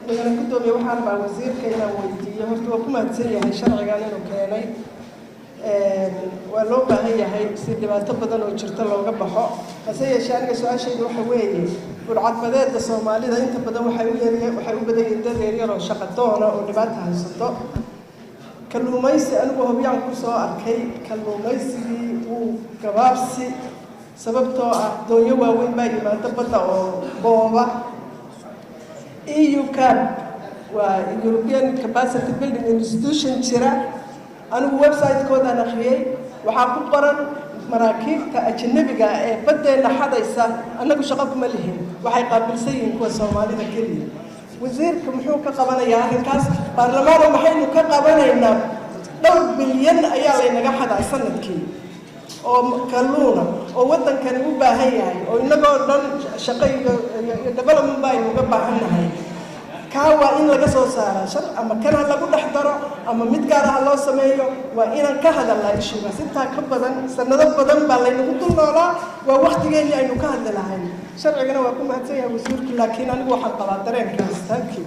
Mudane guddoomiye, waxaan rabaa wasiirka inaan weydiiyo. Horta waa ku mahadsan yahay sharcigan inuu keenay. Waa loo baahan yahay si dhibaato badan oo jirta looga baxo. Hase yeeshee, aniga su-aashayda waxa weeye, burcadbadeeda Soomaalida inta badan waxay u badan yihiin dad yaryar oo shaqo doona oo dhibaata haysato. Kalluumaysi anigu Hobyaan ku soo arkay, kalluumaysigii wuu gabaabsi, sababtoo ah doonyo waaweyn baa yimaado badda oo booba. EUCAP waa European Capacity Building Institution jira. Anigu website-koodaan akhriyey, waxaa ku qoran maraakiibta ajanabiga ee baddeenna xadaysa annagu shaqo kuma lihin, waxay qaabilsan yihiin kuwa Soomaalida keliya. Wasiirka muxuu ka qabanayaa arrinkaas? Baarlamaano, maxaynu ka qabanaynaa? Dhowr bilyan ayaa laynaga xadaa sanadkii oo kalluuna oo waddankani u baahan yahay, oo innagoo dhan shaqo iyo development ba aynu uga baahan nahay. Kaa waa in laga soo saaraa shar, ama kan ha lagu dhex daro ama mid gaar ah ha loo sameeyo. Waa inaan ka hadalnaa issue-gaas. Intaa ka badan, sanado badan baa laynagu dul noolaa. Waa waktigeennii aynu ka hadli lahayn. Sharcigana waa ku mahadsan yahay wasiirku, laakiin anigu waxaan qabaa dareenkaas. Thank you.